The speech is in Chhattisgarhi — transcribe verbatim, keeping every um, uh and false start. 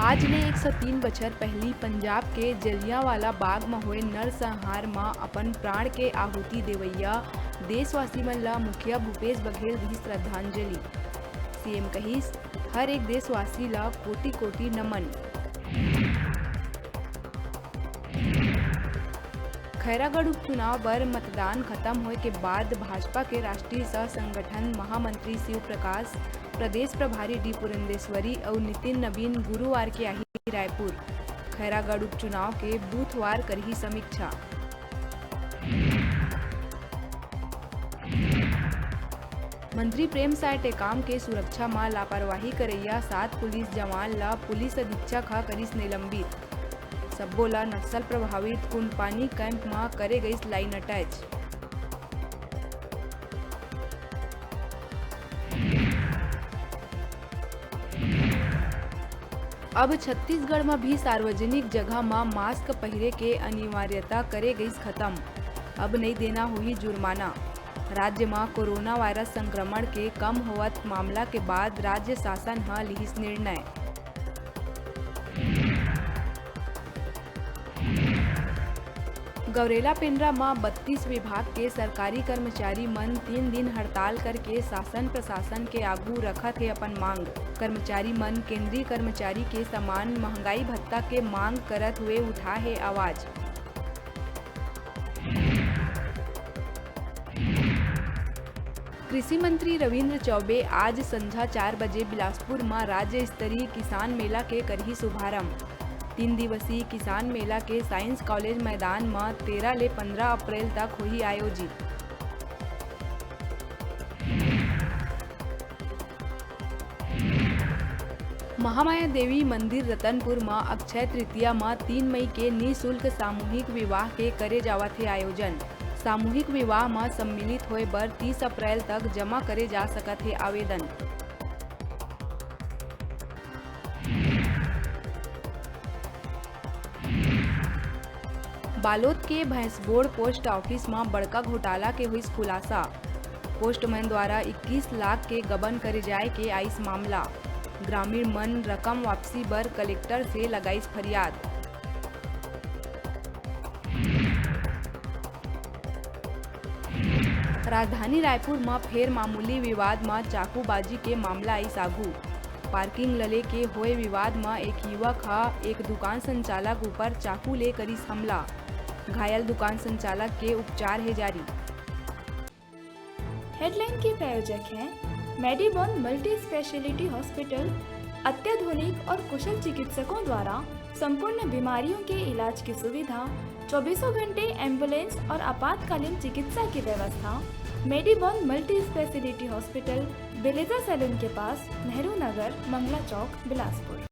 आज ले एक सौ तीन बछर पहिली पंजाब के जलियांवाला बाग म होए नरसंहार म अपन प्राण के आहुति देवइया देशवासी मन ल मुखिया भूपेश बघेल दिही श्रद्धांजलि। सीएम कहिस, हर एक देशवासी ल कोटि-कोटि नमन। खैरागढ़ उपचुनाव बर मतदान खत्म होए के बाद भाजपा के राष्ट्रीय सह संगठन महामंत्री शिव प्रकाश, प्रदेश प्रभारी डी पुरंदेश्वरी अउ नितिन नवीन गुरुवार के आही रायपुर। खैरागढ़ उपचुनाव के बूथवार करही समीक्षा। मंत्री प्रेम साय टेकाम के सुरक्षा म लापरवाही करइया सात पुलिस जवान ल पुलिस अधीक्षक ह करिस निलंबित। सब्बो ल नक्सल प्रभावित कुंडपानी कैंप म करे गइस लाइन अटैच। अब छत्तीसगढ़ म भी सार्वजनिक जगह म मास्क पहिरे के अनिवार्यता करे गइस खत्म। अब नइ देना होही जुर्माना। राज्य म कोरोना वायरस संक्रमण के कम होवत मामला के बाद राज्य शासन ह लिहिस निर्णय। गौरेला पेंड्रा म बत्तीस विभाग के सरकारी कर्मचारी मन तीन दिन हड़ताल करके शासन प्रशासन के आगू रखत हे अपन मांग। कर्मचारी मन केंद्रीय कर्मचारी के समान महंगाई भत्ता के मांग करत हुए उठा हे आवाज। कृषि मंत्री रविंद्र चौबे आज संझा चार बजे बिलासपुर म राज्य स्तरीय किसान मेला के करही शुभारंभ। तीन दिवसीय किसान मेला के साइंस कॉलेज मैदान म तेरह ले पंद्रह अप्रैल तक होही आयोजित। महामाया देवी मंदिर रतनपुर म अक्षय तृतीया म तीन मई के निशुल्क सामूहिक विवाह के करे जावत हे आयोजन। सामूहिक विवाह म सम्मिलित होए बर तीस अप्रैल तक जमा करे जा सकत हे आवेदन। बालोद के भैंसबोड़ पोस्ट ऑफिस म बड़का घोटाला के होइस खुलासा। पोस्टमैन द्वारा इक्कीस लाख के गबन करे जाए के आइस मामला। ग्रामीण मन रकम वापसी बर कलेक्टर से लगाइस फरियाद। राजधानी रायपुर म फेर मामूली विवाद म चाकूबाजी के मामला आइस आघू। पार्किंग ल लेके होए विवाद म एक युवक ह एक दुकान संचालक ऊपर चाकू ले करिस हमला। घायल दुकान संचालक के उपचार हे जारी। हेडलाइन के प्रायोजक हैं मेडीबॉन मल्टी स्पेशलिटी हॉस्पिटल। अत्याधुनिक और कुशल चिकित्सकों द्वारा संपूर्ण बीमारियों के इलाज की सुविधा, चौबीसों घंटे एम्बुलेंस और आपातकालीन चिकित्सा की व्यवस्था। मेडीबॉन मल्टी स्पेशलिटी हॉस्पिटल, बेलेजा सैलून के पास, नेहरू नगर, मंगला चौक, बिलासपुर।